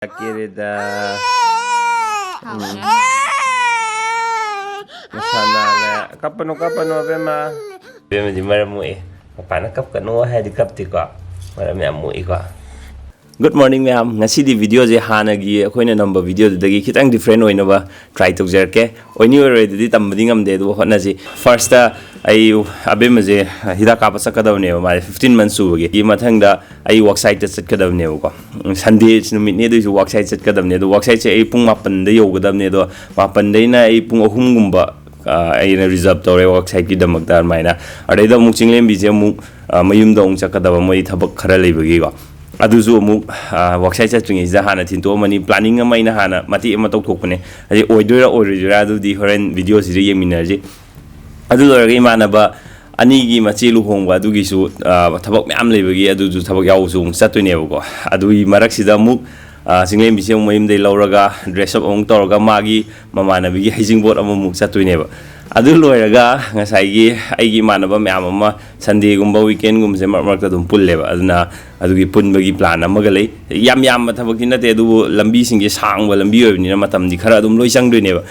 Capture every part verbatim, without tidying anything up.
ꯀꯦꯔꯦꯗ꯫ ꯎꯝ꯫ ꯃꯁꯥ ꯅꯥꯜꯂꯦ꯫ ꯀꯞꯄꯅꯨ, ꯀꯞꯄꯅꯨ, ꯑꯕꯦꯝꯃ꯫ ꯑꯕꯦꯝꯃꯗꯤ ꯃꯔꯝ ꯃꯣꯛꯑꯦ꯫ ꯃꯄꯥꯅ "ꯀꯞꯀꯅꯨ" ꯍꯥꯏꯗꯤ ꯀꯞꯇꯦꯀꯣ꯫ ꯃꯔꯝ ꯌꯥꯝ ꯃꯣꯛꯏꯀꯣ꯫ Good morning, ꯃꯌꯥꯝ꯫ ꯉꯁꯤꯗꯤ ꯚꯤꯗꯤꯑꯣꯁꯦ ꯍꯥꯟꯅꯒꯤ ꯑꯩꯈꯣꯏꯅ ꯅꯝꯕ ꯚꯤꯗꯤꯑꯣꯗꯨꯗꯒꯤ ꯈꯤꯇꯪ different ꯑꯣꯏꯅꯕ try ꯇꯧꯖꯔꯛꯀꯦ꯫ ꯑꯣꯏꯅꯤ ꯑꯣꯏꯔꯣꯏꯗꯨꯗꯤ ꯇꯝꯕꯗꯤ ꯉꯝꯗꯦ, ꯑꯗꯨꯕꯨ ꯍꯣꯠꯅꯁꯤ꯫ First ꯑꯩ ꯑꯕꯦꯝꯃꯁꯦ ꯍꯤꯗꯥꯛ ꯀꯥꯞꯄ ꯆꯠꯀꯗꯕꯅꯦꯕ, ꯃꯥꯁꯦ fifteen months ꯁꯨꯕꯒꯤ꯫ ꯃꯊꯪꯗ ꯑꯩ work site ꯇ ꯆꯠꯀꯗꯕꯅꯦꯕꯀꯣ꯫ Sunday ꯅꯨꯃꯤꯠꯅꯤ, ꯑꯗꯨꯏꯁꯨ work site ꯆꯠꯀꯗꯕꯅꯦ꯫ ꯑꯗꯣ work site ꯁꯦ ꯑꯩ ꯄꯨꯡ ꯃꯥꯄꯟꯗ ꯌꯧꯒꯗꯕꯅꯦ꯫ ꯑꯗꯣ ꯃꯥꯄꯟꯗꯩꯅ ꯑꯩ ꯄꯨꯡ ꯑꯍꯨꯝꯒꯨꯝꯕ, ꯑ, ꯑꯩꯅ reserve ꯇꯧꯔꯦ work site ꯀꯤꯗꯃꯛꯇ ꯑꯗꯨꯃꯥꯏꯅ꯫ ꯑꯗꯩꯗ ꯑꯃꯨꯛ ꯆꯤꯡꯂꯦꯝꯕꯤꯁꯦ ꯑꯃꯨꯛ, ꯑ, ꯃꯌꯨꯝꯗ ꯑꯃꯨꯛ ꯆꯠꯀꯗꯕ, ꯃꯣꯏ ꯊꯕꯛ ꯈꯔ ꯂꯩꯕꯒꯤꯀꯣ꯫ ꯑꯗꯨꯁꯨ ꯑꯃꯨꯛ, ꯑ, work site ꯆꯠꯇ꯭ꯔꯤꯉꯩꯁꯤꯗ ꯍꯥꯟꯅ ꯊꯤꯟꯇꯣꯛꯑꯝꯃꯅꯤ꯫ Planning ꯑꯃ ꯑꯩꯅ ꯍꯥꯟꯅ ꯃꯇꯦꯛ ꯑꯃ ꯇꯧꯊꯣꯛꯄꯅꯦ꯫ ꯑꯗꯩ ꯑꯣꯏꯗꯣꯏꯔꯥ ꯑꯣꯏꯔꯣꯏꯗꯣꯏꯔꯥ ꯑꯗꯨꯗꯤ ꯍꯣꯔꯦꯟ ꯚꯤꯗꯤꯑꯣꯁꯤꯗ ꯌꯦꯡꯃꯤꯟꯅꯔꯁꯤ꯫ ꯑꯗꯨ ꯂꯣꯏꯔꯒ ꯏꯃꯥꯟꯅꯕ ꯑꯅꯤꯒꯤ ꯃꯆꯦ ꯂꯨꯍꯣꯡꯕ ꯑꯗꯨꯒꯤꯁꯨ, ꯑ, ꯊꯕꯛ ꯃꯌꯥꯝ ꯂꯩꯕꯒꯤ ꯑꯗꯨꯁꯨ ꯊꯕꯛ ꯌꯥꯎꯕꯁꯨ ꯑꯃꯨꯛ ꯆꯠꯇꯣꯏꯅꯦꯕꯀꯣ꯫ ꯑꯗꯨꯒꯤ ꯃꯔꯛꯁꯤꯗ ꯑꯃꯨꯛ, ꯑ, ꯆꯤꯡꯂꯦꯝꯕꯤꯁꯦ ꯑꯃꯨꯛ ꯃꯌꯨꯝꯗꯩ ꯂꯧꯔꯒ dress up ꯑꯃꯨꯛ ꯇꯧꯔꯒ ꯃꯥꯒꯤ ꯃꯃꯥꯟꯅꯕꯤꯒꯤ ꯍꯩꯖꯤꯡꯄꯣꯠ ꯑꯃꯃꯨꯛ ꯆꯠꯇꯣꯏꯅꯦꯕ꯫ ꯑꯗꯨ ꯂꯣꯏꯔꯒ ꯉꯁꯥꯏꯒꯤ ꯑꯩꯒꯤ ꯏꯃꯥꯟꯅꯕ ꯃꯌꯥꯝ ꯑꯃ Sunday ꯒꯨꯝꯕ, weekend ꯒꯨꯝꯕꯁꯦ ꯃꯔꯛ ꯃꯔꯛꯇ ꯑꯗꯨꯝ ꯄꯨꯜꯂꯦꯕ꯫ ꯑꯗꯨꯅ ꯑꯗꯨꯒꯤ ꯄꯨꯟꯕꯒꯤ plan ꯑꯃꯒ ꯂꯩ꯫ ꯌꯥꯝ ꯌꯥꯝꯕ ꯊꯕꯛꯇꯤ ꯅꯠꯇꯦ, ꯑꯗꯨꯕꯨ ꯂꯝꯕꯤꯁꯤꯡꯁꯦ ꯁꯥꯡꯕ ꯂꯝꯕꯤ ꯑꯣꯏꯕꯅꯤꯅ ꯃꯇꯝꯗꯤ ꯈꯔ ꯑꯗꯨꯝ ꯂꯣꯏ ꯆꯪꯗꯣꯏꯅꯦꯕ꯫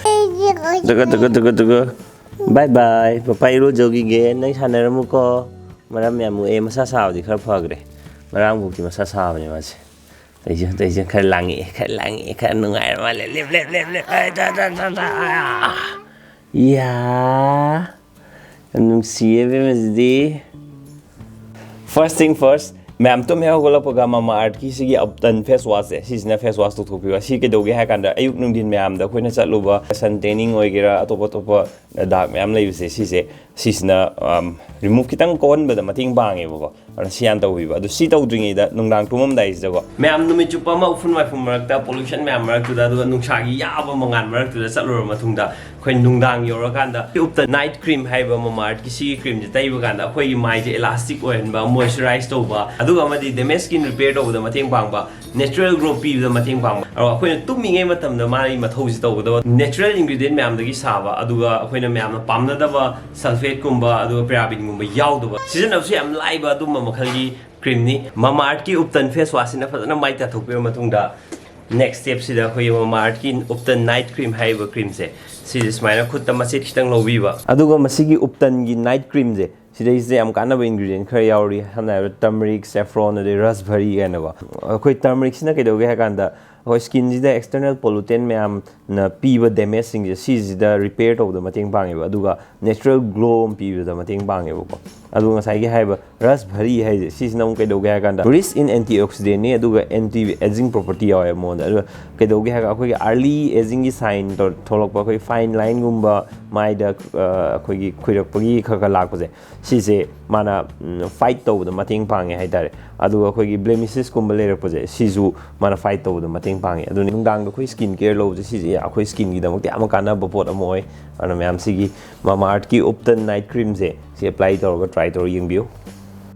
ꯇꯒ, ꯇꯒ, ꯇꯒ, ꯇꯒ꯫ Bye bye꯫ ꯄꯄꯥ ꯏꯔꯨꯖꯧꯈꯤꯒꯦ꯫ ꯅꯪ ꯁꯥꯟꯅꯔꯝꯃꯨꯀꯣ꯫ ꯃꯔꯝ ꯌꯥꯝ ꯃꯣꯛꯑꯦ꯫ ꯃꯁꯥ ꯁꯥꯕꯗꯤ ꯈꯔ ꯐꯈ꯭ꯔꯦ꯫ ꯉꯔꯥꯡꯐꯥꯎꯗꯤ ꯃꯁꯥ ꯁꯥꯕꯅꯦ ꯃꯥꯁꯦ꯫ ꯇꯩꯁꯦ, ꯇꯩꯁꯦ꯫ ꯈꯔ ꯂꯥꯡꯉꯛꯑꯦ, ꯈꯔ ꯂꯥꯡꯉꯛꯑꯦ, ꯈꯔ ꯅꯨꯡꯉꯥꯏꯔ ꯃꯥꯜꯂꯦ꯫ ꯂꯦꯞ, ꯂꯦꯞ, ꯂꯦꯞ, ꯂꯦꯞ꯫ ꯑꯥꯏ, ꯇ, ꯇ, ꯇ, ꯇ꯫ ꯑꯥ꯫ ꯌꯥ꯫ ꯌꯥꯝ ꯅꯨꯡꯁꯤꯌꯦ ꯏꯕꯦꯝꯃꯁꯤꯗꯤ꯫ First thing first, ꯃꯌꯥꯝ ꯇꯨꯝ ꯍꯦꯛ ꯍꯧꯒꯠꯂꯛꯄꯒ Mamaearth ꯀꯤ ꯁꯤꯒꯤ Upton face wash ꯁꯦ, ꯁꯤꯁꯤꯅ face wash ꯇꯧꯊꯣꯛꯄꯤꯌꯨ꯫ ꯁꯤ ꯀꯩꯗꯧꯒꯦ ꯍꯥꯏ ꯀꯥꯟꯗ ꯑꯌꯨꯛ ꯅꯨꯡꯊꯤꯟ ꯃꯌꯥꯝꯗ ꯑꯩꯈꯣꯏꯅ ꯆꯠꯂꯨꯕ sun tanning ꯑꯣꯏꯒꯦꯔꯥ, ꯑꯇꯣꯞ ꯑꯇꯣꯞꯄ dark ꯃꯌꯥꯝ ꯂꯩꯕꯁꯦ, ꯁꯤꯁꯦ, ꯁꯤꯁꯤꯅ, ꯑꯝ, remove ꯈꯤꯇꯪ ꯀꯣꯛꯍꯟꯕꯗ ꯃꯇꯦꯡ ꯄꯥꯡꯉꯦꯕꯀꯣ꯫ ꯑꯗꯨꯅ ꯁꯤ ꯍꯥꯟꯅ ꯇꯧꯕꯤꯕ꯫ ꯑꯗꯨ ꯁꯤ ꯇꯧꯗ꯭ꯔꯤꯉꯩꯗ ꯅꯨꯡꯗꯥꯡ ꯇꯨꯝꯃꯝꯗꯥꯏꯁꯤꯗꯀꯣ, ꯃꯌꯥꯝ ꯅꯨꯃꯤꯠ ꯆꯨꯞꯄ ꯑꯃ ꯎꯐꯨꯟ ꯋꯥꯏꯐꯨꯟ ꯃꯔꯛꯇ, pollution ꯃꯌꯥꯝ ꯃꯔꯛꯇꯨꯗ, ꯑꯗꯨꯒ ꯅꯨꯡꯁꯥꯒꯤ ꯌꯥꯕ ꯃꯉꯥꯜ ꯃꯔꯛꯇꯨꯗ ꯆꯠꯂꯨꯔ ꯃꯇꯨꯡꯗ, ꯑꯩꯈꯣꯏ ꯅꯨꯡꯗꯥꯡ ꯌꯧꯔꯀꯥꯟꯗ Upton night cream ꯍꯥꯏꯕ Mamaearth ꯀꯤ ꯁꯤꯒꯤ cream ꯁꯦ ꯇꯩꯕ ꯀꯥꯟꯗ ꯑꯩꯈꯣꯏꯒꯤ ꯃꯥꯏꯁꯦ elastic ꯑꯣꯏꯍꯟꯕ, moisturize ꯇꯧꯕ, ꯑꯗꯨꯒ ꯑꯃꯗꯤ damage skin repair ꯇꯧꯕꯗ ꯃꯇꯦꯡ ꯄꯥꯡꯕ, natural glow ꯄꯤꯕꯗ ꯃꯇꯦꯡ ꯄꯥꯡꯕ꯫ ꯑꯗꯣ ꯑꯩꯈꯣꯏꯅ ꯇꯨꯝꯃꯤꯉꯩ ꯃꯇꯝꯗ ꯃꯥꯒꯤ ꯃꯊꯧꯁꯤ ꯇꯧꯒꯗꯕ natural ingredient ꯃꯌꯥꯝꯗꯒꯤ ꯁꯥꯕ, ꯑꯗꯨꯒ ꯑꯩꯈꯣꯏꯅ ꯃꯌꯥꯝꯅ ꯄꯥꯝꯅꯗꯕ sulphate ꯀꯨꯝꯕ, ꯑꯗꯨꯒ paraben ꯒꯨꯝꯕ ꯌꯥꯎꯗꯕ, ꯁꯤꯖꯤꯟꯅꯕꯁꯨ ꯌꯥꯝ ꯂꯥꯏꯕ ꯑꯗꯨꯝꯕ ꯃꯈꯜꯒꯤ cream ꯅꯤ꯫ Mamaearth ꯀꯤ Upton face wash ꯁꯤꯅ ꯐꯖꯅ ꯃꯥꯏ ꯇꯥꯊꯣꯛꯄꯤꯔ ꯃꯇꯨꯡꯗ, Next step ꯁꯤꯗ ꯑꯩꯈꯣꯏꯒꯤ ꯃꯃꯥ ꯑꯥꯔꯠꯀꯤ ꯎꯞꯇꯟ ꯅꯥꯏꯠ ꯀ꯭ꯔꯤꯝ ꯍꯥꯏꯔꯤꯕ ꯀ꯭ꯔꯤꯝꯁꯦ, ꯁꯤꯁꯦ ꯁꯨꯃꯥꯏꯅ ꯈꯨꯠꯇ ꯃꯆꯦꯠ ꯈꯤꯇꯪ ꯂꯧꯕꯤꯕ꯫ ꯑꯗꯨꯒ ꯃꯁꯤꯒꯤ ꯎꯞꯇꯟꯒꯤ ꯅꯥꯏꯠ ꯀ꯭ꯔꯤꯝꯁꯦ, ꯁꯤꯗꯩꯁꯤꯗ ꯌꯥꯝ ꯀꯥꯟꯅꯕ ꯏꯟꯒ꯭ꯔꯤꯗꯤꯌꯦꯟ ꯈꯔ ꯌꯥꯎꯔꯤ꯫ ꯁꯝꯅ ꯍꯥꯏꯔꯕꯗ ꯇꯔꯃꯔꯤꯛ, ꯁꯦꯐ꯭ꯔꯣꯟ, ꯑꯗꯩ ꯔꯁꯚꯔꯤ ꯀꯥꯏꯅꯀꯣ꯫ ꯑꯩꯈꯣꯏ ꯇꯔꯃꯔꯤꯛꯁꯤꯅ ꯀꯩꯗꯧꯒꯦ ꯍꯥꯏ ꯀꯥꯟꯗ, ꯑꯩꯈꯣꯏ ꯁ꯭ꯀꯤꯟꯁꯤꯗ ꯑꯦꯛꯁꯇꯔꯅꯦꯜ ꯄꯣꯂꯨꯇꯦꯟ ꯃꯌꯥꯝꯅ ꯄꯤꯕ ꯗꯦꯃꯦꯖꯁꯤꯡꯁꯦ, ꯁꯤꯁꯤꯗ ꯔꯤꯄꯦꯌꯔ ꯇꯧꯕꯗ ꯃꯇꯦꯡ ꯄꯥꯡꯉꯦꯕ, ꯑꯗꯨꯒ ꯅꯦꯆꯔꯦꯜ ꯒ꯭ꯂꯣ ꯑꯃ ꯄꯤꯕꯗ ꯃꯇꯦꯡ ꯄꯥꯡꯉꯦꯕꯀꯣ꯫ ꯑꯗꯨꯒ ꯉꯁꯥꯏꯒꯤ ꯍꯥꯏꯔꯤꯕ ꯔꯁꯚꯔꯤ ꯍꯥꯏꯁꯦ, ꯁꯤꯁꯤꯅ ꯑꯃꯨꯛ ꯀꯩꯗꯧꯒꯦ ꯍꯥꯏ ꯀꯥꯟꯗ, rich in antioxidant ꯅꯤ, ꯑꯗꯨꯒ ꯑꯦꯟꯇꯤ ꯑꯦꯖꯤꯡ ꯄ꯭ꯔꯣꯄꯔꯇꯤ ꯌꯥꯎꯋꯦ ꯃꯉꯣꯟꯗ꯫ ꯑꯗꯨꯒ ꯀꯩꯗꯧꯒꯦ ꯍꯥꯏꯔꯒ, ꯑꯩꯈꯣꯏꯒꯤ ꯑꯥꯔꯂꯤ ꯑꯦꯖꯤꯡꯒꯤ ꯁꯥꯏꯟ ꯊꯣꯛꯂꯛꯄ, ꯑꯩꯈꯣꯏꯒꯤ ꯐꯥꯏꯟ ꯂꯥꯏꯟꯒꯨꯝꯕ ꯃꯥꯏꯗ, ꯑ, ꯑꯩꯈꯣꯏꯒꯤ ꯈꯨꯏꯔꯛꯄꯒꯤ ꯈꯔ ꯈꯔ ꯂꯥꯛꯄꯁꯦ, ꯁꯤꯁꯦ ꯃꯥꯅ ꯐꯥꯏꯠ ꯇꯧꯕꯗ ꯃꯇꯦꯡ ꯄꯥꯡꯉꯦ ꯍꯥꯏꯇꯥꯔꯦ꯫ ꯑꯗꯨꯒ ꯑꯩꯈꯣꯏꯒꯤ ꯕ꯭ꯂꯦꯃꯤꯁꯦꯁꯀꯨꯝꯕ ꯂꯩꯔꯛꯄꯁꯦ, ꯁꯤꯁꯨ ꯃꯥꯅ ꯐꯥꯏꯠ ꯇꯧꯕꯗ ꯃꯇꯦꯡ ꯄꯥꯡꯉꯦ꯫ ꯑꯗꯨꯅ ꯅꯨꯡꯗꯥꯡꯗ ꯑꯩꯈꯣꯏ ꯁ꯭ꯀꯤꯟ ꯀꯦꯌꯔ ꯂꯧꯕꯁꯦ, ꯁꯤꯁꯦ ꯑꯩꯈꯣꯏ ꯁ꯭ꯀꯤꯟꯒꯤꯗꯃꯛꯇ ꯌꯥꯝꯅ ꯀꯥꯟꯅꯕ ꯄꯣꯠ ꯑꯃ ꯑꯣꯏ꯫ ꯑꯗꯨꯅ ꯃꯌꯥꯝ ꯁꯤꯒꯤ ꯃꯃꯥ ꯑꯥꯔꯠꯀꯤ ꯎꯞꯇꯟ ꯅꯥꯏꯠ ꯀ꯭ꯔꯤꯝꯁꯦ, ꯁꯤ ꯑꯦꯄ꯭ꯂꯥꯏ ꯇꯧꯔꯒ ꯇ꯭ꯔꯥꯏ ꯇꯧꯔꯒ ꯌꯦꯡꯕꯤꯌꯨ꯫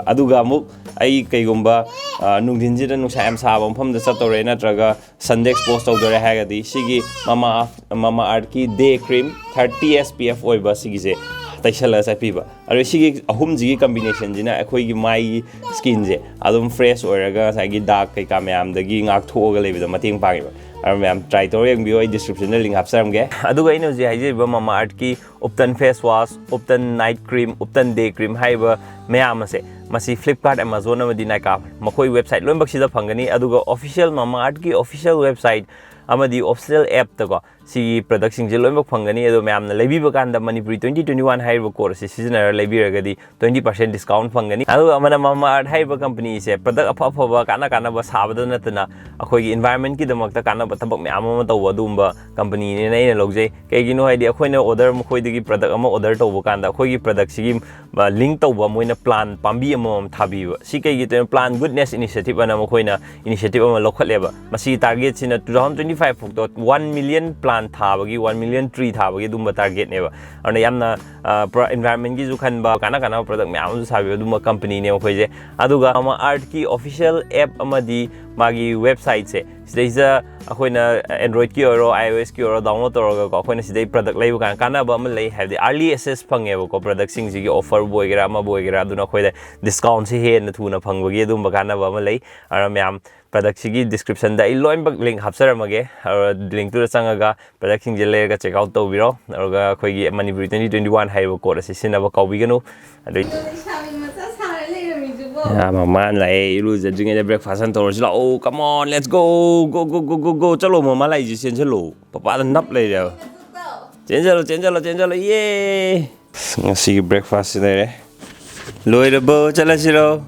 ꯑꯗꯨꯒ ꯑꯃꯨꯛ ꯑꯩ ꯀꯩꯒꯨꯝꯕ, ꯑ, ꯅꯨꯡꯊꯤꯟꯁꯤꯗ ꯅꯨꯡꯁꯥ ꯌꯥꯝ ꯁꯥꯕ ꯃꯐꯝꯗ ꯆꯠꯇꯧꯔꯦ, ꯅꯠꯇ꯭ꯔꯒ ꯁꯟꯗ ꯑꯦꯛꯁꯄꯣꯖ ꯇꯧꯗꯣꯔꯦ ꯍꯥꯏꯔꯒꯗꯤ, ꯁꯤꯒꯤ ꯃꯃꯥ, ꯃꯃꯥ ꯑꯥꯔꯠꯀꯤ day cream thirty S P F ꯑꯣꯏꯕ ꯁꯤꯒꯤꯁꯦ ꯇꯩꯁꯜꯂꯒ ꯆꯠꯄꯤꯕ꯫ ꯑꯗꯣ ꯁꯤꯒꯤ ꯑꯍꯨꯝꯁꯤꯒꯤ ꯀꯝꯕꯤꯅꯦꯁꯟꯁꯤꯅ ꯑꯩꯈꯣꯏꯒꯤ ꯃꯥꯏꯒꯤ ꯁ꯭ꯀꯤꯟꯁꯦ ꯑꯗꯨꯝ ꯐ꯭ꯔꯦꯁ ꯑꯣꯏꯔꯒ ꯉꯁꯥꯏꯒꯤ ꯗꯥꯛ ꯀꯩꯀꯥ ꯃꯌꯥꯝꯗꯒꯤ ꯉꯥꯛꯊꯣꯛꯑꯒ ꯂꯩꯕꯗ ꯃꯇꯦꯡ ꯄꯥꯡꯉꯦꯕ꯫ ꯑꯗꯣ ꯃꯌꯥꯝ ꯇ꯭ꯔꯥꯏ ꯇꯧꯔ ꯌꯦꯡꯕꯤꯌꯨ, ꯑꯩ ꯗꯤꯁꯀ꯭ꯔꯤꯞꯁꯟꯗ ꯂꯤꯡ ꯍꯥꯞꯆꯔꯝꯒꯦ꯫ ꯑꯗꯨꯒ ꯑꯩꯅ ꯍꯧꯖꯤꯛ ꯍꯥꯏꯖꯔꯤꯕ ꯃꯃꯥ ꯑꯥꯔꯠꯀꯤ ꯎꯞꯇꯟ ꯐꯦꯁ ꯋꯥꯁ, ꯎꯞꯇꯟ ꯅꯥꯏꯠ ꯀ꯭ꯔꯤꯝ, ꯎꯞꯇꯟ ꯗꯦ ꯀ꯭ꯔꯤꯝ ꯍꯥꯏꯔꯤꯕ ꯃꯌꯥꯝ ꯑꯁꯦ, ꯃꯁꯤ ꯐ꯭ꯂꯤꯞꯀꯥꯔꯠ, ꯑꯦꯃꯥꯖꯣꯟ ꯑꯃꯗꯤ ꯅꯥꯏꯀꯥ, ꯃꯈꯣꯏ ꯋꯦꯕꯁꯥꯏꯠ ꯂꯣꯏꯅꯃꯛꯁꯤꯗ ꯐꯪꯒꯅꯤ꯫ ꯑꯗꯨꯒ ꯑꯣꯐꯤꯁꯤꯌꯦꯜ, ꯃꯃꯥ ꯑꯥꯔꯠꯀꯤ ꯑꯣꯐꯤꯁꯤꯌꯦꯜ ꯋꯦꯕꯁꯥꯏꯠ ꯑꯃꯗꯤ ꯑꯣꯐꯤꯁꯤꯌꯦꯜ ꯑꯦꯞꯇꯀꯣ, ꯁꯤꯒꯤ ꯄ꯭ꯔꯗꯛꯁꯤꯡꯁꯦ ꯂꯣꯏꯅꯃꯛ ꯐꯪꯒꯅꯤ꯫ ꯑꯗꯣ ꯃꯌꯥꯝꯅ ꯂꯩꯕꯤꯕ ꯀꯥꯟꯗ ꯃꯅꯤꯄꯨꯔꯤ ꯇ꯭ꯋꯦꯟꯇꯤ ꯇ꯭ꯋꯦꯟꯇꯤ ꯋꯥꯟ ꯍꯥꯏꯔꯤꯕ ꯀꯣꯗ ꯑꯁꯤ ꯁꯤꯖꯤꯟꯅꯔꯒ ꯂꯩꯕꯤꯔꯒꯗꯤ ꯇ꯭ꯋꯦꯟꯇꯤ ꯄꯥꯔꯁꯦꯟ ꯗꯤꯁꯀꯥꯎꯟ ꯐꯪꯒꯅꯤ꯫ ꯑꯗꯨꯒ ꯑꯃꯅ, ꯃꯃꯥ ꯑꯥꯔꯠ ꯍꯥꯏꯔꯤꯕ ꯀꯝꯄꯅꯤꯁꯦ ꯄ꯭ꯔꯗꯛ ꯑꯐ ꯑꯐꯕ, ꯀꯥꯟꯅ ꯀꯥꯟꯅꯕ ꯁꯥꯕꯗ ꯅꯠꯇꯅ, ꯑꯩꯈꯣꯏꯒꯤ ꯏꯟꯚꯥꯏꯔꯟꯃꯦꯟꯠꯀꯤꯗꯃꯛꯇ ꯀꯥꯟꯅꯕ ꯊꯕꯛ ꯃꯌꯥꯝ ꯑꯃ ꯇꯧꯕ ꯑꯗꯨꯒꯨꯝꯕ ꯀꯝꯄꯅꯤꯅꯦꯅ ꯑꯩꯅ ꯂꯧꯖꯩ꯫ ꯀꯩꯒꯤꯅꯣ ꯍꯥꯏꯗꯤ, ꯑꯩꯈꯣꯏꯅ ꯑꯣꯔꯗꯔ, ꯃꯈꯣꯏꯗꯒꯤ ꯄ꯭ꯔꯗꯛ ꯑꯃ ꯑꯣꯔꯗꯔ ꯇꯧꯕ ꯀꯥꯟꯗ, ꯑꯩꯈꯣꯏꯒꯤ ꯄ꯭ꯔꯗꯛꯁꯤꯒꯤ, ꯑ, ꯂꯤꯡ ꯇꯧꯕ ꯃꯣꯏꯅ ꯄ꯭ꯂꯥꯟ ꯄꯥꯝꯕꯤ ꯑꯃꯃꯝ ꯊꯥꯕꯤꯕ꯫ ꯁꯤ ꯀꯩꯒꯤ ꯇꯧꯔꯤꯅꯣ? ꯄ꯭ꯂꯥꯟ ꯒꯨꯗꯅꯦꯁ ꯏꯅꯤꯁꯤꯌꯦꯇꯤꯚ ꯑꯅ ꯃꯈꯣꯏꯅ ꯏꯅꯤꯁꯤꯌꯦꯇꯤꯚ ꯑꯃ ꯂꯧꯈꯠꯂꯦꯕ꯫ ꯃꯁꯤꯒꯤ ꯇꯥꯔꯒꯦꯠꯁꯤꯅ ꯇꯨ ꯊꯥꯎꯖꯟ ꯇ꯭ꯋꯦꯟꯇꯤ ꯐꯥꯏꯚ ꯐꯥꯎꯗ ꯋꯥꯟ ꯃꯤꯂꯤꯌꯟ ꯄ꯭ꯂꯥꯟ ꯊꯥꯕꯒꯤ, ꯋꯥꯟ ꯃꯤꯂꯤꯌꯟ ꯇ꯭ꯔꯤ ꯊꯥꯕꯒꯤ ꯑꯗꯨꯝꯕ ꯇꯥꯔꯒꯦꯠꯅꯦꯕ꯫ ꯑꯗꯨꯅ ꯌꯥꯝꯅ, ꯑ, ꯄꯨꯔꯥ ꯏꯟꯚꯥꯏꯔꯟꯃꯦꯟꯠꯀꯤꯁꯨ ꯈꯟꯕ, ꯀꯥꯟꯅ ꯀꯥꯟꯅꯕ ꯄ꯭ꯔꯗꯛ ꯃꯌꯥꯝ ꯑꯃꯁꯨ ꯁꯥꯕꯤꯕ ꯑꯗꯨꯝꯕ ꯀꯝꯄꯅꯤꯅꯦ ꯃꯈꯣꯏꯁꯦ꯫ ꯑꯗꯨꯒ ꯃꯃꯥ ꯑꯥꯔꯠꯀꯤ ꯑꯣꯐꯤꯁꯤꯌꯦꯜ ꯑꯦꯞ ꯑꯃꯗꯤ ꯃꯥꯒꯤ ꯋꯦꯕꯁꯥꯏꯠꯁꯦ, ꯁꯤꯗꯩꯁꯤꯗ ꯑꯩꯈꯣꯏꯅ Androidꯀꯤ ꯑꯣꯏꯔꯣ, iOSꯀꯤ ꯑꯣꯏꯔꯣ, ꯗꯥꯎꯟꯂꯣꯗ ꯇꯧꯔꯒꯀꯣ, ꯑꯩꯈꯣꯏꯅ ꯁꯤꯗꯩ ꯄ꯭ꯔꯗꯛ ꯂꯩꯕ ꯀꯥꯟꯗ ꯀꯥꯟꯅꯕ ꯑꯃ ꯂꯩ, ꯍꯥꯏꯕꯗꯤ ꯑꯥꯔꯂꯤ ꯑꯦꯛꯁꯦꯁ ꯐꯪꯉꯦꯕꯀꯣ, ꯄ꯭ꯔꯗꯛꯁꯤꯡꯁꯤꯒꯤ ꯑꯣꯐꯔꯕꯨ ꯑꯣꯏꯒꯦꯔꯥ, ꯑꯃꯕꯨ ꯑꯣꯏꯒꯦꯔꯥ, ꯑꯗꯨꯅ ꯑꯩꯈꯣꯏꯗ ꯗꯤꯁꯀꯥꯎꯟꯁꯦ ꯍꯦꯟꯅ ꯊꯨꯅ ꯐꯪꯕꯒꯤ ꯑꯗꯨꯝꯕ ꯀꯥꯟꯅꯕ ꯑꯃ ꯂꯩ꯫ ꯑꯗꯨꯅ ꯃꯌꯥꯝ ꯄ꯭ꯔꯗꯛꯁꯤꯒꯤ ꯗꯤꯁꯀ꯭ꯔꯤꯞꯁꯟꯗ ꯑꯩ ꯂꯣꯏꯅꯃꯛ ꯂꯤꯡꯛ ꯍꯥꯞꯆꯔꯝꯃꯒꯦ꯫ ꯑꯗꯨꯒ ꯂꯤꯡꯛꯇꯨꯗ ꯆꯪꯉꯒ ꯄ꯭ꯔꯗꯛꯁꯤꯡꯁꯦ ꯂꯩꯔꯒ ꯆꯦꯛ ꯑꯥꯎꯠ ꯇꯧꯕꯤꯔꯣ꯫ ꯑꯗꯨꯒ ꯑꯩꯈꯣꯏꯒꯤ ꯃꯅꯤꯄꯨꯔꯤ ꯇ꯭ꯋꯦꯟꯇꯤ ꯇ꯭ꯋꯦꯟꯇꯤ ꯋꯥꯟ ꯍꯥꯏꯔꯤꯕ ꯀꯣꯠ ꯑꯁꯤ ꯁꯤꯖꯤꯟꯅꯕ ꯀꯥꯎꯕꯤꯒꯅꯨ꯫ ꯑꯗꯨ ꯂꯩꯁꯥꯕꯤ ꯃꯆꯥ ꯁꯥꯔ ꯂꯩꯔꯝꯃꯤꯁꯤꯕꯣ? ꯃꯃꯥ ꯂꯥꯛꯑꯦ, ꯏꯔꯨꯖꯗ꯭ꯔꯤꯉꯩꯗ ꯕ꯭ꯔꯦꯛꯐꯥꯁ ꯑꯃ ꯇꯧꯔꯁꯤ ꯂꯥꯛꯑꯣ꯫ Come on, let's go, go, go, go, go, go꯫ ꯆꯠꯂꯣ, ꯃꯃꯥ ꯂꯥꯛꯏꯁꯦ, ꯆꯦꯟꯁꯤꯜꯂꯣ꯫ ꯄꯄꯥꯗ ꯅꯞ ꯂꯩꯔꯦꯕ꯫ ꯆꯦꯟꯁꯤꯜꯂꯣ, ꯆꯦꯟꯁꯤꯜꯂꯣ, ꯆꯦꯟꯁꯤꯜꯂꯣ꯫ ꯌꯦ! ꯑꯁ, ꯉꯁꯤꯒꯤ ꯕ꯭ꯔꯦꯛꯐꯥꯁꯁꯤ ꯂꯩꯔꯦ꯫ ꯂꯣꯏꯔꯕꯣ? ꯆꯠꯂꯁꯤꯔꯣ?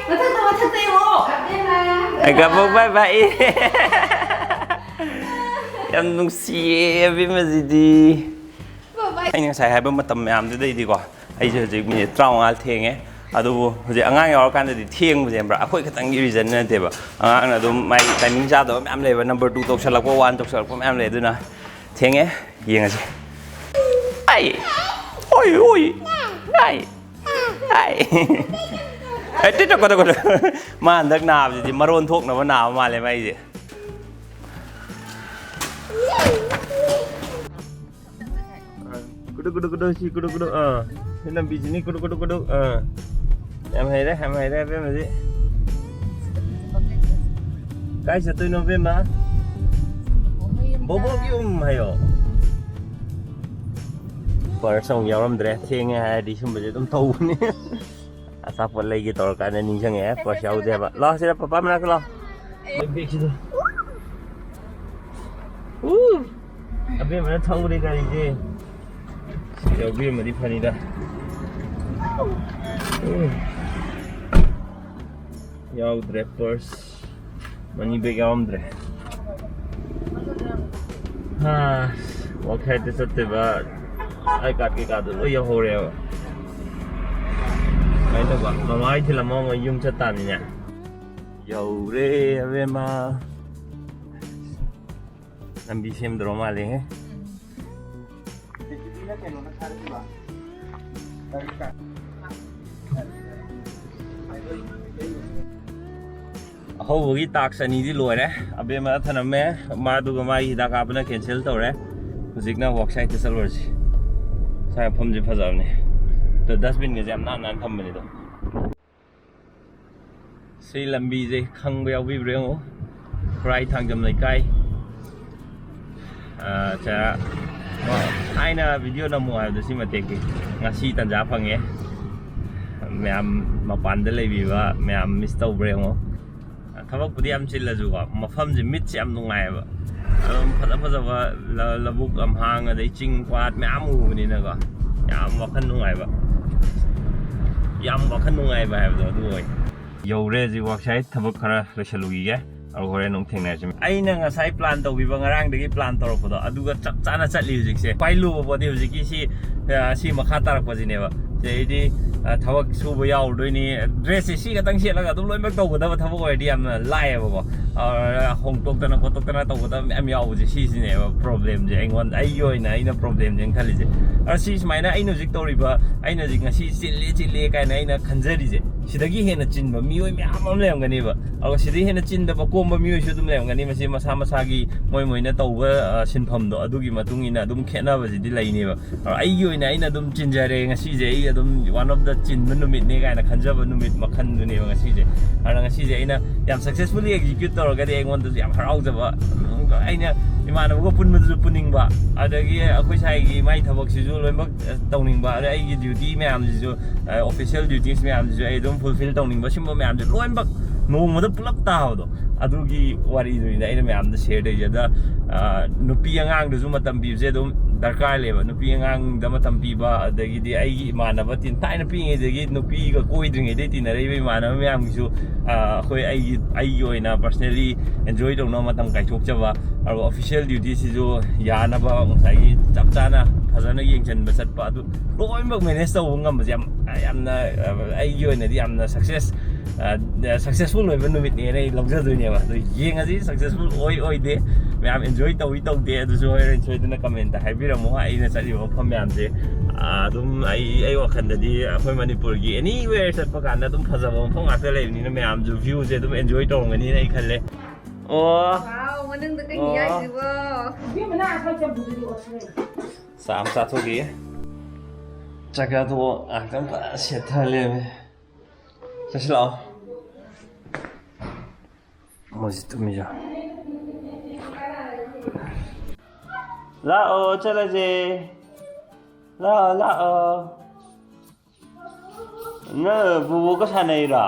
ꯃꯊꯛꯇ, ꯃꯊꯛꯇ ꯌꯦꯡꯉꯣ꯫ ꯑꯩ ꯀꯥꯕꯣꯛ ꯕꯥꯏ ꯕꯥꯏ꯫ ꯌꯥꯝ ꯅꯨꯡꯁꯤꯌꯦ ꯑꯕꯦꯝꯃꯁꯤꯗꯤ꯫ ꯑꯩꯅ ꯉꯁꯥꯏ ꯍꯥꯏꯕ ꯃꯇꯝ ꯃꯌꯥꯝꯗꯨꯗꯩꯗꯤꯀꯣ, ꯑꯩꯁꯦ ꯍꯧꯖꯤꯛ ꯃꯤꯅꯤꯠ ꯇꯔꯥꯃꯉꯥ ꯊꯦꯡꯉꯦ꯫ ꯑꯗꯨꯕꯨ ꯍꯧꯖꯤꯛ ꯑꯉꯥꯡ ꯌꯥꯎꯔꯀꯥꯟꯗꯗꯤ ꯊꯦꯡꯕꯁꯦ, ꯈꯪꯕ꯭ꯔꯥ, ꯑꯩꯈꯣꯏ ꯈꯛꯇꯪꯒꯤ ꯔꯤꯖꯟ ꯅꯠꯇꯦꯕ꯫ ꯑꯉꯥꯡꯅ ꯑꯗꯨꯝ ꯃꯥꯏ ꯇꯥꯏꯃꯤꯡ ꯆꯥꯗꯕ ꯃꯌꯥꯝ ꯂꯩꯕ, ꯅꯝꯕꯔ ꯇꯨ ꯇꯧꯁꯜꯂꯛꯄ, ꯋꯥꯟ ꯇꯧꯁꯜꯂꯛꯄ ꯃꯌꯥꯝ ꯂꯩ꯫ ꯑꯗꯨꯅ ꯊꯦꯡꯉꯦ, ꯌꯦꯡꯉꯁꯤ꯫ ꯑꯩ, ꯑꯣꯏ, ꯑꯣꯏ, ꯑꯩ, ꯑꯩ꯫ ꯑꯦ, ꯇꯤꯠ ꯇꯣꯛ ꯀꯣ ꯇꯣꯛ ꯀꯣ ꯇꯣꯛ꯫ ꯃꯥ ꯍꯟꯗꯛ ꯅꯥꯕꯁꯤꯗꯤ ꯃꯔꯣꯟ ꯊꯣꯛꯅꯕ ꯅꯥꯕ ꯃꯥꯜꯂꯦ ꯃꯥꯏꯁꯦ꯫ ꯀꯨꯗꯨꯛ, ꯀꯨꯗꯨꯛ, ꯀꯨꯗꯨꯛ, ꯁꯤ ꯀꯨꯗꯨꯛ, ꯀꯨꯗꯨꯛ, ꯑꯥ꯫ ꯁꯤ ꯂꯝꯕꯤꯁꯤꯅꯤ, ꯀꯨꯗꯨꯛ, ꯀꯨꯗꯨꯛ, ꯀꯨꯗꯨꯛ, ꯑꯥ꯫ ꯌꯥꯝ ꯍꯩꯔꯦ, ꯌꯥꯝ ꯍꯩꯔꯦ, ꯑꯕꯦꯝꯃꯗꯤ꯫ ꯀꯥꯏ ꯆꯠꯇꯣꯏꯅꯣ, ꯑꯕꯦꯝꯃ? ꯕꯣꯕꯣꯛ ꯌꯨꯝ ꯍꯥꯏꯌꯣ꯫ ꯄꯔꯁ ꯑꯃꯨꯛ ꯌꯥꯎꯔꯝꯗ꯭ꯔꯦ꯫ ꯊꯦꯡꯉꯦ ꯍꯥꯏꯔꯗꯤ ꯁꯨꯝꯕꯁꯦ ꯑꯗꯨꯝ ꯇꯧꯕꯅꯦ꯫ ꯑꯆꯥꯄꯣꯠ ꯂꯩꯒꯦ ꯇꯧꯔꯀꯥꯟꯗ ꯅꯤꯡꯁꯤꯡꯉꯛꯑꯦ, ꯄꯔꯁ ꯌꯥꯎꯗꯦ ꯍꯥꯏꯕ꯫ ꯂꯥꯛꯑꯣ ꯁꯤꯗ, ꯄꯄꯥ ꯃꯅꯥꯛꯇ ꯂꯥꯛꯑꯣ꯫ ꯕꯦꯛꯁꯤꯗ꯫ ꯎ! ꯑꯕꯦꯝꯃꯅ ꯊꯧꯔꯦ ꯒꯥꯔꯤꯁꯦ꯫ ꯁꯤ ꯌꯥꯎꯕꯤꯔꯝꯃꯗꯤ ꯐꯅꯤꯗ꯫ ꯎ! ꯌꯥꯎꯗ꯭ꯔꯦ ꯄꯔꯁ꯫ Money bag ꯌꯥꯎꯔꯝꯗ꯭ꯔꯦ꯫ ꯍꯥ, ꯋꯥꯛ ꯁꯥꯏꯠꯇ ꯆꯠꯇꯣꯏꯕ ꯑꯥꯏ ꯀꯥꯔꯗ ꯀꯩꯀꯥꯗꯣ ꯂꯣꯏ ꯌꯧꯍꯧꯔꯦꯕ꯫ ꯀꯃꯥꯏꯅ ꯇꯧꯕ? ꯃꯃꯥ ꯍꯣꯏ ꯊꯤꯜꯂꯝꯃꯒ ꯃꯣꯏ ꯌꯨꯝ ꯆꯠ ꯇꯥꯕꯅꯤꯅꯦ꯫ ꯌꯧꯔꯦ ꯑꯕꯦꯝꯃ꯫ ꯂꯝꯕꯤ ꯁꯦꯝꯗ꯭ꯔꯣ ꯃꯥꯜꯂꯦꯍꯦ꯫ ꯑꯍꯧꯕꯒꯤ ꯇꯥꯛꯁ ꯑꯅꯤꯗꯤ ꯂꯣꯏꯔꯦ꯫ ꯑꯕꯦꯝꯃ ꯊꯅꯝꯃꯦ, ꯃꯥꯗꯨꯒ ꯃꯥꯒꯤ ꯍꯤꯗꯥꯛ ꯀꯥꯞꯄꯅ ꯀꯦꯟꯁꯦꯜ ꯇꯧꯔꯦ꯫ ꯍꯧꯖꯤꯛꯅ ꯋꯥꯛ ꯁꯥꯏꯠꯇ ꯆꯠꯂꯨꯔꯁꯤ꯫ ꯁ꯭ꯋꯥꯏ ꯃꯐꯝꯁꯦ ꯐꯖꯕꯅꯦ꯫ ꯑꯗꯣ ꯗꯁꯕꯤꯟꯒꯁꯦ ꯌꯥꯝ ꯅꯥꯟ ꯅꯥꯟ ꯊꯝꯕꯅꯤꯗꯣ꯫ ꯁꯤ ꯂꯝꯕꯤꯁꯦ ꯈꯪꯕ ꯌꯥꯎꯕꯤꯕ꯭ꯔꯥ ꯌꯦꯡꯉꯣ꯫ ꯈꯨꯔꯥꯏ ꯊꯥꯡꯖꯝ ꯂꯩꯀꯥꯏ꯫ ꯑꯥ, ꯆ-, ꯊꯥꯏꯅ ꯚꯤꯗꯤꯑꯣ ꯅꯝꯃꯨ ꯍꯥꯏꯕꯗꯣ ꯁꯤ ꯃꯇꯦꯛꯀꯤ꯫ ꯉꯁꯤ ꯇꯟꯖꯥ ꯐꯪꯉꯦ꯫ ꯃꯌꯥꯝ ꯃꯄꯥꯟꯗ ꯂꯩꯕꯤꯕ ꯃꯌꯥꯝ ꯃꯤꯁ ꯇꯧꯕ꯭ꯔꯥ ꯌꯦꯡꯉꯣ꯫ ꯊꯕꯛꯄꯨꯗꯤ ꯌꯥꯝ ꯆꯤꯜꯂꯁꯨꯀꯣ, ꯃꯐꯝꯁꯦ ꯃꯤꯠꯁꯦ ꯌꯥꯝ ꯅꯨꯡꯉꯥꯏꯌꯦꯕ꯫ ꯑꯗꯨꯝ ꯐꯖ ꯐꯖꯕ ꯂ-, ꯂꯧꯕꯨꯛ ꯂꯝꯍꯥꯡ, ꯑꯗꯩ ꯆꯤꯡ ꯄꯥꯠ ꯃꯌꯥꯝ ꯎꯕꯅꯤꯅꯀꯣ, ꯌꯥꯝ ꯋꯥꯈꯜ ꯅꯨꯡꯉꯥꯏꯕ, ꯌꯥꯝ ꯋꯥꯈꯜ ꯅꯨꯡꯉꯥꯏꯕ ꯍꯥꯏꯕꯗꯣ ꯑꯗꯨ ꯑꯣꯏ꯫ ꯌꯧꯔꯦ ꯍꯧꯖꯤꯛ ꯋꯥꯛꯁꯥꯏꯠ꯫ ꯊꯕꯛ ꯈꯔ ꯂꯣꯏꯁꯤꯜꯂꯨꯈꯤꯒꯦ, ꯑꯗꯨ ꯍꯣꯔꯦꯟ ꯑꯃꯨꯛ ꯊꯦꯡꯅꯔꯁꯤ꯫ ꯑꯩꯅ ꯉꯁꯥꯏ ꯄ꯭ꯂꯥꯟ ꯇꯧꯈꯤꯕ, ꯉꯔꯥꯡꯗꯒꯤ ꯄ꯭ꯂꯥꯟ ꯇꯧꯔꯛꯄꯗꯣ, ꯑꯗꯨꯒ ꯆꯞ ꯆꯥꯅ ꯆꯠꯂꯤ ꯍꯧꯖꯤꯛꯁꯦ꯫ ꯈ꯭ꯋꯥꯏ ꯂꯨꯕ ꯄꯣꯠꯇꯤ ꯍꯧꯖꯤꯛꯀꯤ ꯁꯤ, ꯑ, ꯁꯤ ꯃꯈꯥ ꯇꯥꯔꯛꯄꯁꯤꯅꯦꯕ꯫ ꯁꯤꯗꯩꯗꯤ, ꯑ, ꯊꯕꯛ ꯁꯨꯕ ꯌꯥꯎꯔꯨꯗꯣꯏꯅꯤ꯫ ꯗ꯭ꯔꯦꯁꯁꯦ ꯁꯤ ꯈꯛꯇꯪ ꯁꯦꯠꯂꯒ ꯑꯗꯨꯝ ꯂꯣꯏꯅꯃꯛ ꯇꯧꯒꯗꯕ ꯊꯕꯛ ꯑꯣꯏꯔꯗꯤ ꯌꯥꯝꯅ ꯂꯥꯏꯌꯦꯕꯀꯣ꯫ ꯑ, ꯍꯣꯡꯗꯣꯛꯇꯅ ꯈꯣꯠꯇꯣꯛꯇꯅ ꯇꯧꯒꯗꯕ ꯃꯌꯥꯝ ꯌꯥꯎꯕꯁꯦ, ꯁꯤꯁꯤꯅꯦꯕ ꯄ꯭ꯔꯣꯕ꯭ꯂꯦꯝꯁꯦ, ꯑꯩꯉꯣꯟꯗ, ꯑꯩꯒꯤ ꯑꯣꯏꯅ ꯑꯩꯅ ꯄ꯭ꯔꯣꯕ꯭ꯂꯦꯝꯁꯦ ꯈꯜꯂꯤꯁꯦ꯫ ꯑꯗꯣ ꯁꯤ ꯁꯨꯃꯥꯏꯅ ꯑꯩꯅ ꯍꯧꯖꯤꯛ ꯇꯧꯔꯤꯕ, ꯑꯩꯅ ꯍꯧꯖꯤꯛ ꯉꯁꯤ ꯆꯤꯜꯂꯦ ꯆꯤꯜꯂꯦ ꯀꯥꯏꯅ ꯑꯩꯅ ꯈꯟꯖꯔꯤꯁꯦ, ꯁꯤꯗꯒꯤ ꯍꯦꯟꯅ ꯆꯤꯟꯕ ꯃꯤꯑꯣꯏ ꯃꯌꯥꯝ ꯑꯃ ꯂꯩꯔꯝꯒꯅꯦꯕ꯫ ꯑꯗꯨꯒ ꯁꯤꯗꯒꯤ ꯍꯦꯟꯅ ꯆꯤꯟꯗꯕ ꯀꯣꯝꯕ ꯃꯤꯑꯣꯏꯁꯨ ꯑꯗꯨꯝ ꯂꯩꯔꯝꯒꯅꯤ꯫ ꯃꯁꯤ ꯃꯁꯥ ꯃꯁꯥꯒꯤ ꯃꯣꯏ ꯃꯣꯏꯅ ꯇꯧꯕ, ꯑ, ꯁꯤꯟꯐꯝꯗꯣ ꯑꯗꯨꯒꯤ ꯃꯇꯨꯡ ꯏꯟꯅ ꯑꯗꯨꯝ ꯈꯦꯠꯅꯕꯁꯤꯗꯤ ꯂꯩꯅꯦꯕ꯫ ꯑꯗꯣ ꯑꯩꯒꯤ ꯑꯣꯏꯅ ꯑꯩꯅ ꯑꯗꯨꯝ ꯆꯤꯟꯖꯔꯦ ꯉꯁꯤꯁꯦ, ꯑꯩ ꯑꯗꯨꯝ one of the ꯆꯤꯟꯕ ꯅꯨꯃꯤꯠꯅꯦ ꯀꯥꯏꯅ ꯈꯟꯖꯕ ꯅꯨꯃꯤꯠ ꯃꯈꯜꯗꯨꯅꯦꯕ ꯉꯁꯤꯁꯦ꯫ ꯑꯗꯨꯅ ꯉꯁꯤꯁꯦ ꯑꯩꯅ ꯌꯥꯝ successfully execute ꯇꯧꯔꯒꯗꯤ ꯑꯩꯉꯣꯟꯗꯁꯨ ꯌꯥꯝ ꯍꯔꯥꯎꯖꯕ, ꯑꯩꯅ ꯏꯃꯥꯟꯅꯕꯒ ꯄꯨꯟꯕꯗꯨꯁꯨ ꯄꯨꯅꯤꯡꯕ, ꯑꯗꯒꯤ ꯑꯩꯈꯣꯏ ꯁꯥꯏꯒꯤ ꯃꯥꯏ ꯊꯕꯛꯁꯤꯁꯨ ꯂꯣꯏꯅꯃꯛ, ꯑ, ꯇꯧꯅꯤꯡꯕ, ꯑꯗꯩ ꯑꯩꯒꯤ duty ꯃꯌꯥꯝꯁꯤꯁꯨ, ꯑ, official duties ꯃꯌꯥꯝꯁꯤꯁꯨ ꯑꯩ ꯑꯗꯨꯝ fulfill ꯇꯧꯅꯤꯡꯕ, ꯁꯤꯒꯨꯝꯕ ꯃꯌꯥꯝꯁꯦ ꯂꯣꯏꯅꯃꯛ ꯅꯣꯡꯃꯗ ꯄꯨꯂꯞ ꯇꯥꯕꯗꯣ, ꯑꯗꯨꯒꯤ ꯋꯥꯔꯤꯗꯨꯅꯤꯗ ꯑꯩꯅ ꯃꯌꯥꯝꯗ share ꯇꯧꯔꯤꯁꯦ꯫ ꯑꯗ, ꯑ, ꯅꯨꯄꯤ ꯑꯉꯥꯡꯗꯁꯨ ꯃꯇꯝ ꯄꯤꯕꯁꯦ ꯑꯗꯨꯝ ꯗꯔꯀꯥꯔ ꯂꯩꯌꯦꯕ꯫ ꯅꯨꯄꯤ ꯑꯉꯥꯡꯗ ꯃꯇꯝ ꯄꯤꯕ, ꯑꯗꯒꯤꯗꯤ ꯑꯩꯒꯤ ꯏꯃꯥꯟꯅꯕ ꯇꯤꯟ-, ꯊꯥꯏꯅ ꯄꯤꯛꯏꯉꯩꯗꯒꯤ ꯅꯨꯄꯤꯒ ꯀꯣꯏꯗ꯭ꯔꯤꯉꯩꯗꯩ ꯇꯤꯟꯅꯔꯛꯏꯕ ꯏꯃꯥꯟꯅꯕ ꯃꯌꯥꯝꯒꯤꯁꯨ, ꯑ, ꯑꯩꯈꯣꯏ ꯑꯩꯒꯤ, ꯑꯩꯒꯤ ꯑꯣꯏꯅ personally enjoy ꯇꯧꯅꯕ ꯃꯇꯝ ꯀꯥꯏꯊꯣꯛꯆꯕ, ꯑꯗꯨꯒ official duty ꯁꯤꯁꯨ ꯌꯥꯅꯕ ꯉꯁꯥꯏꯒꯤ ꯆꯞ ꯆꯥꯅ ꯐꯖꯅ ꯌꯦꯡꯁꯤꯟꯕ ꯆꯠꯄ, ꯑꯗꯨ ꯂꯣꯏꯅꯃꯛ manage ꯇꯧꯕ ꯉꯝꯕꯁꯦ ꯌꯥꯝ, ꯌꯥꯝꯅ, ꯑ, ꯑꯩꯒꯤ ꯑꯣꯏꯅꯗꯤ ꯌꯥꯝꯅ success, ꯑ, successful ꯑꯣꯏꯕ ꯅꯨꯃꯤꯠꯅꯦꯅ ꯑꯩ ꯂꯧꯖꯗꯣꯏꯅꯦꯕ꯫ ꯑꯗꯨ ꯌꯦꯡꯉꯁꯤ successful ꯑꯣꯏ ꯑꯣꯏꯗꯦ, ꯃꯌꯥꯝ enjoy ꯇꯧꯏ ꯇꯧꯗꯦ, ꯑꯗꯨꯁꯨ ꯍꯣꯔꯦꯟ ꯁꯣꯏꯗꯅ comment ꯇ ꯍꯥꯏꯕꯤꯔꯝꯃꯣ꯫ ꯑꯩꯅ ꯆꯠꯂꯤꯕ ꯃꯐꯝ ꯃꯌꯥꯝꯁꯦ, ꯑ, ꯑꯗꯨꯝ ꯑꯩ, ꯑꯩ ꯋꯥꯈꯜꯗꯗꯤ ꯑꯩꯈꯣꯏ ꯃꯅꯤꯄꯨꯔꯒꯤ anywhere ꯆꯠꯄ ꯀꯥꯟꯗ ꯑꯗꯨꯝ ꯐꯖꯕ ꯃꯐꯝ ꯉꯥꯛꯇ ꯂꯩꯕꯅꯤꯅ ꯃꯌꯥꯝꯁꯨ view ꯁꯦ ꯑꯗꯨꯝ enjoy ꯇꯧꯔꯝꯒꯅꯤꯅ ꯑꯩ ꯈꯜꯂꯦ꯫ ꯑꯣ꯫ Wow, ꯃꯅꯨꯡꯗ ꯀꯩꯅꯣ ꯑꯣ꯫ ꯌꯥꯏꯁꯤꯕꯣ? ꯏꯕꯦꯝꯃ, ꯅꯪ ꯑꯁꯥꯏ ꯆꯝꯐꯨꯠꯇꯨꯗꯤ ꯑꯣꯠꯁꯤꯜꯂꯦ꯫ ꯆꯥ ꯑꯃ ꯆꯥꯊꯣꯛꯈꯤꯒꯦ꯫ ꯆꯥꯛ ꯆꯥꯊꯣꯛꯑꯣ, ꯉꯥꯏꯍꯥꯛꯇꯪ ꯐꯖꯅ ꯁꯦꯠꯊ ꯂꯩꯔꯝꯃꯦ꯫ ꯆꯠꯁꯤ ꯂꯥꯛꯑꯣ꯫ ꯃꯣꯏꯁꯤ ꯇꯨꯝꯃꯤꯔꯣ? ꯂꯥꯛꯑꯣ, ꯆꯠꯂꯁꯦ꯫ ꯂꯥꯛꯑꯣ, ꯂꯥꯛꯑꯣ꯫ ꯅꯪ ꯕꯣꯕꯣꯒ ꯁꯥꯟꯅꯩꯔꯣ?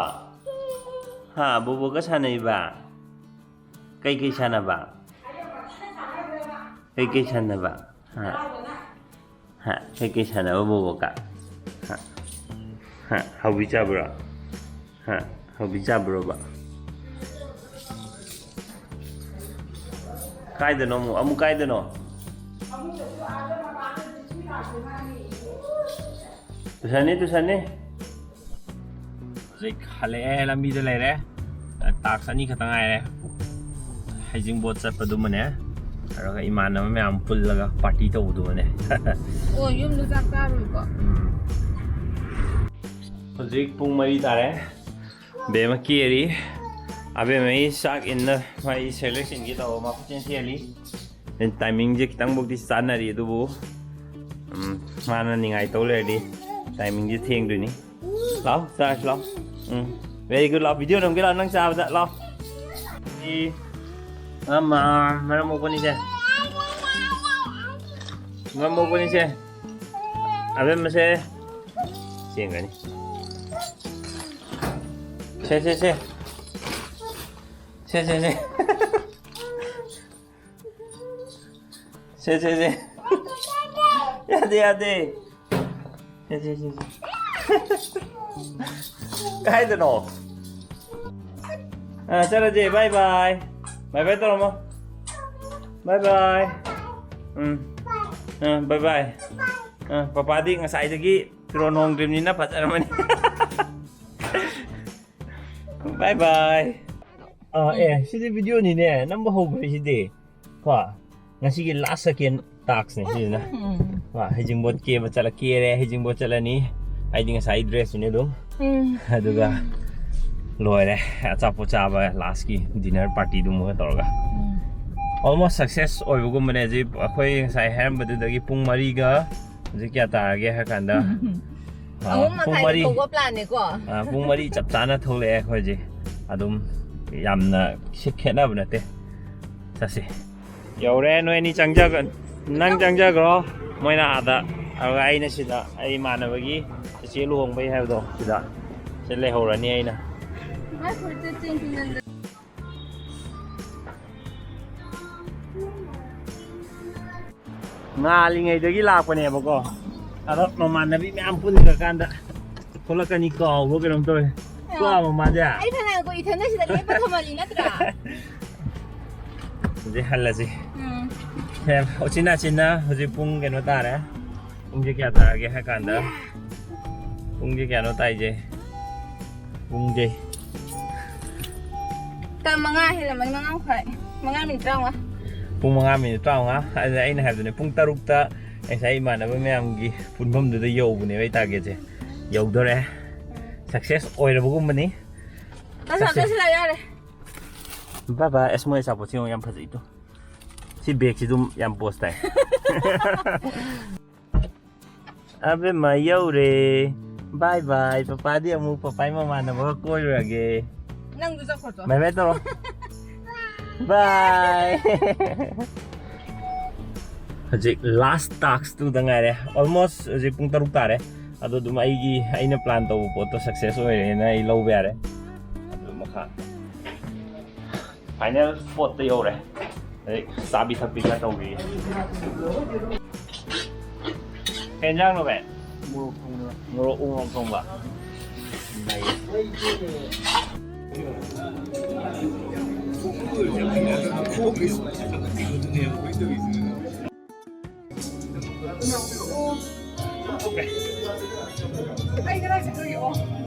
ꯍꯥ, ꯕꯣꯕꯣꯒ ꯁꯥꯟꯅꯩꯕ? ꯀꯩꯀꯩ ꯁꯥꯟꯅꯕ? ꯀꯩꯀꯩ ꯁꯥꯟꯅꯕ? ꯍꯥ? ꯍꯥ? ꯀꯩꯀꯩ ꯁꯥꯟꯅꯕ ꯕꯣꯕꯣꯒ? ꯍꯥ? ꯍꯥ? ꯍꯥꯎꯕꯤ ꯆꯥꯕ꯭ꯔꯣ? ꯍꯥ? ꯍꯥꯎꯕꯤ ꯆꯥꯕ꯭ꯔꯣꯕ? ꯀꯥꯏꯗꯅꯣ ꯑꯃꯨꯛ? ꯑꯃꯨꯛ ꯀꯥꯏꯗꯅꯣ? ꯇꯨꯁꯟꯅꯤ, ꯇꯨꯁꯟꯅꯤ꯫ ꯍꯧꯖꯤꯛ ꯍꯜꯂꯛꯑꯦ, ꯂꯝꯕꯤꯗ ꯂꯩꯔꯦ꯫ ꯇꯥꯛꯁ ꯑꯅꯤ ꯈꯛꯇ ꯉꯥꯏꯔꯦ꯫ ꯍꯩꯖꯤꯡꯄꯣꯠ ꯆꯠꯄꯗꯨꯃꯅꯦ, ꯑꯗꯨꯒ ꯏꯃꯥꯟꯅꯕ ꯃꯌꯥꯝ ꯄꯨꯜꯂꯒ ꯄꯥꯔꯇꯤ ꯇꯧꯕꯗꯨꯃꯅꯦ꯫ ꯑꯣ, ꯌꯨꯝꯗ ꯆꯥꯛ ꯆꯥꯔꯨꯏꯀꯣ? ꯎꯝ꯫ ꯍꯧꯖꯤꯛ ꯄꯨꯡ ꯃꯔꯤ ꯇꯥꯔꯦ꯫ ꯕꯦꯝꯃ ꯀꯦꯔꯤ꯫ ꯑꯕꯦꯝꯃ ꯑꯩ ꯆꯥꯛ ꯏꯟꯅ ꯃꯥꯏ ꯁꯦꯂꯦꯛꯁꯟꯒꯤ ꯇꯧꯕ ꯃꯥ ꯈꯨꯠꯆꯦꯟ ꯆꯦꯜꯂꯤ꯫ ꯇꯥꯏꯃꯤꯡꯁꯦ ꯈꯤꯇꯪꯐꯥꯎꯗꯤ ꯆꯥꯟꯅꯔꯤ, ꯑꯗꯨꯕꯨ, ꯎꯝ, ꯃꯥꯅ ꯅꯤꯡꯉꯥꯏ ꯇꯧ ꯂꯩꯔꯗꯤ ꯇꯥꯏꯃꯤꯡꯁꯦ ꯊꯦꯡꯗꯣꯏꯅꯤ꯫ ꯂꯥꯎ, ꯆꯥꯔꯁꯤ ꯂꯥꯎ꯫ ꯎꯝ, very good꯫ ꯂꯥꯎ, ꯚꯤꯗꯤꯑꯣ ꯅꯝꯒꯦ ꯂꯥꯎ, ꯅꯪ ꯆꯥꯕꯗ꯫ ꯂꯥꯎ꯫ ꯁꯤ, ꯑꯃ, ꯃꯔꯝ ꯃꯣꯛꯄꯅꯤꯁꯦ꯫ ꯃꯔꯝ ꯃꯣꯛꯄꯅꯤꯁꯦ꯫ ꯑꯕꯦꯝꯃꯁꯦ꯫ ꯆꯦꯟꯒꯅꯤ꯫ ꯁꯦ, ꯁꯦ, ꯁꯦ꯫ ꯁꯦ, ꯁꯦ, ꯁꯦ꯫ ꯁꯦ, ꯁꯦ, ꯁꯦ꯫ ꯌꯥꯗꯦ, ꯌꯥꯗꯦ꯫ ꯁꯦ, ꯁꯦ, ꯁꯦ, ꯁꯦ꯫ ꯀꯥꯏꯗꯅꯣ? ꯑ, ꯆꯠꯂꯁꯦ, bye bye꯫ Bye bye ꯇꯧꯔꯝꯃꯣ꯫ Bye bye꯫ ꯎꯝ꯫ ꯑ, bye bye꯫ ꯑ, ꯄꯄꯥꯗꯤ ꯉꯁꯥꯏꯗꯒꯤ ꯐꯤꯔꯣꯟ ꯍꯣꯡꯗ꯭ꯔꯤꯕꯅꯤꯅ ꯐꯖꯔꯝꯃꯅꯤ꯫ Bye bye꯫ ꯑ, ꯑꯦ, ꯁꯤꯗꯤ ꯚꯤꯗꯤꯑꯣꯅꯤꯅꯦ, ꯅꯝꯕ ꯍꯧꯈ꯭ꯔꯦ ꯁꯤꯗꯤ꯫ ꯀꯣ, ꯉꯁꯤꯒꯤ last second taskꯅꯦ ꯁꯤꯁꯤꯅ꯫ ꯎꯝ꯫ ꯀꯣ, ꯍꯩꯖꯤꯡꯄꯣꯠ ꯀꯦꯕ ꯆꯠꯂ ꯀꯦꯔꯦ, ꯍꯩꯖꯤꯡꯄꯣꯠ ꯆꯠꯂꯅꯤ꯫ ꯑꯩꯗꯤ ꯉꯁꯥꯏ dressꯇꯨꯅꯦ ꯑꯗꯨꯝ꯫ ꯎꯝ꯫ ꯑꯗꯨꯒ ꯂꯣꯏꯔꯦ, ꯑꯆꯥꯄꯣꯠ ꯆꯥꯕ lastꯀꯤ dinner partyꯗꯨꯃꯒ ꯇꯧꯔꯒ꯫ ꯎꯝ꯫ Almost success ꯑꯣꯏꯕꯒꯨꯝꯕꯅꯦ꯫ ꯍꯧꯖꯤꯛ ꯑꯩꯈꯣꯏ ꯉꯁꯥꯏ ꯍꯥꯏꯔꯝꯕꯗꯨꯗꯒꯤ ꯄꯨꯡ ꯃꯔꯤꯒ ꯍꯧꯖꯤꯛ ꯀꯌꯥ ꯇꯥꯔꯒꯦ ꯍꯥꯏꯔ ꯀꯥꯟꯗ, ꯎꯝ꯫ ꯑꯍꯨꯝ ꯃꯈꯥꯏꯗ ꯊꯣꯛꯄ plan ꯅꯦꯀꯣ꯫ ꯑ, ꯄꯨꯡ ꯃꯔꯤ ꯆꯞ ꯆꯥꯅ ꯊꯣꯛꯂꯛꯑꯦ ꯑꯩꯈꯣꯏꯁꯦ꯫ ꯑꯗꯨꯝ ꯌꯥꯝꯅ ꯁꯤ ꯈꯦꯠꯅꯕ ꯅꯠꯇꯦ꯫ ꯆꯠꯁꯤ꯫ ꯌꯧꯔꯦ꯫ ꯅꯣꯏ ꯑꯅꯤ ꯆꯪꯖꯒ-, ꯅꯪ ꯆꯪꯖꯈ꯭ꯔꯣ꯫ ꯃꯣꯏꯅ ꯑꯥꯗ, ꯑꯗꯨꯒ ꯑꯩꯅ ꯁꯤꯗ, ꯑꯩ ꯏꯃꯥꯟꯅꯕꯒꯤ ꯆꯦꯆꯦ ꯂꯨꯍꯣꯡꯕꯩ ꯍꯥꯏꯕꯗꯣ, ꯁꯤꯗ, ꯁꯤꯗ ꯂꯩꯍꯧꯔꯅꯤ ꯑꯩꯅ꯫ ꯉꯥꯜꯂꯤꯉꯩꯗꯒꯤ ꯂꯥꯛꯄꯅꯦꯕꯀꯣ꯫ ꯑꯗꯣ ꯃꯃꯥꯟꯅꯕꯤ ꯃꯌꯥꯝ ꯄꯨꯟꯈ꯭ꯔꯀꯥꯟꯗ ꯊꯣꯛꯂꯛꯀꯅꯤ ꯀꯥꯎꯕ꯭ꯔꯣ ꯀꯩꯅꯣꯝ ꯇꯧꯋꯦ꯫ ꯀꯣ, ꯃꯃꯥꯁꯦ? ꯑꯩ ꯐꯅꯌꯥꯝ ꯀꯨꯏ ꯏꯊꯟꯗ ꯁꯤꯗ ꯂꯦꯞꯄ ꯊꯝꯃꯜꯂꯤ ꯅꯠꯇ꯭ꯔꯥ? ꯍꯧꯖꯤꯛ ꯍꯜꯂꯁꯤ꯫ ꯎꯝ꯫ ꯁꯦ, ꯎꯆꯤꯟ ꯅꯥꯆꯤꯟꯅ ꯍꯧꯖꯤꯛ ꯄꯨꯡ ꯀꯩꯅꯣ ꯇꯥꯔꯦ꯫ ꯄꯨꯡꯁꯦ ꯀꯌꯥ ꯇꯥꯔꯒꯦ ꯍꯥꯏ ꯀꯥꯟꯗ, ꯄꯨꯡꯁꯦ ꯀꯌꯥꯅꯣ ꯇꯥꯏꯁꯦ? ꯄꯨꯡꯁꯦ ꯇ ꯃꯉꯥ ꯍꯦꯜꯂꯝꯃꯅꯤ, ꯃꯉꯥ ꯃꯈꯥꯏ, ꯃꯉꯥ ꯃꯤꯅꯤꯠ ꯇꯔꯥꯃꯉꯥ꯫ ꯄꯨꯡ ꯃꯉꯥ ꯃꯤꯅꯤꯠ ꯇꯔꯥꯃꯉꯥ꯫ ꯑꯗꯨꯅ ꯑꯩꯅ ꯍꯥꯏꯕꯗꯨꯅꯦ, ꯄꯨꯡ ꯇꯔꯨꯛꯇ ꯉꯁꯥꯏ ꯏꯃꯥꯟꯅꯕ ꯃꯌꯥꯝꯒꯤ ꯄꯨꯟꯐꯝꯗꯨꯗ ꯌꯧꯕꯅꯦꯕ ꯑꯩ target ꯁꯦ꯫ ꯌꯧꯗꯣꯔꯦ꯫ Success ꯑꯣꯏꯔꯕꯒꯨꯝꯕꯅꯤ꯫ ꯆꯥꯁꯤꯜꯂꯣ, Success꯫ ꯆꯥꯁꯤꯜꯂꯣ, ꯌꯥꯔꯦ꯫ Bye bye꯫ ꯑꯁ, ꯃꯣꯏ ꯑꯆꯥꯄꯣꯠꯁꯦ ꯌꯦꯡꯉꯣ, ꯌꯥꯝ ꯐꯖꯩꯗꯣ꯫ ꯁꯤ bag ꯁꯤ ꯑꯗꯨꯝ ꯌꯥꯝ pose ꯇꯥꯏ꯫ ꯑꯕꯦꯝꯃ ꯌꯧꯔꯦ꯫ Bye bye꯫ ꯄꯄꯥꯗꯤ ꯑꯃꯨꯛ ꯄꯄꯥꯏ ꯃꯃꯥꯟꯅꯕꯒ ꯀꯣꯏꯔꯨꯔꯒꯦ꯫ ꯅꯪꯁꯨ ꯆꯠꯈ꯭ꯔꯣ ꯆꯣ꯫ Bye bye ꯇꯧꯔꯣ꯫ Bye꯫ ꯍꯧꯖꯤꯛ last task ꯇꯨꯗ ꯉꯥꯏꯔꯦ꯫ Almost ꯍꯧꯖꯤꯛ ꯄꯨꯡ ꯇꯔꯨꯛ ꯇꯥꯔꯦ꯫ ꯑꯗꯣ ꯑꯗꯨꯝ ꯑꯩꯒꯤ, ꯑꯩꯅ plan ꯇꯧꯕ ꯄꯣꯠꯇꯣ success ꯑꯣꯏꯔꯦꯅ ꯑꯩ ꯂꯧꯕ ꯌꯥꯔꯦ꯫ ꯑꯗꯨ ꯃꯈꯥ꯫ Final spot ꯇ ꯌꯧꯔꯦ꯫ ꯑꯗꯩ ꯆꯥꯕꯤ ꯊꯛꯄꯤ ꯈꯔ ꯇꯧꯈꯤꯒꯦ꯫ ꯀꯩ ꯌꯦꯟꯖꯥꯡꯅꯣ, ꯚꯥꯏ? ꯃꯣꯔꯣꯛ ꯊꯣꯡꯕ꯫ ꯃꯣꯔꯣꯛ ꯎ ꯃꯣꯔꯣꯛ ꯊꯣꯡꯕ꯫ ꯑꯩ ꯀꯗꯥꯏ ꯆꯠꯇꯣꯏꯒꯦ? ꯑꯣ꯫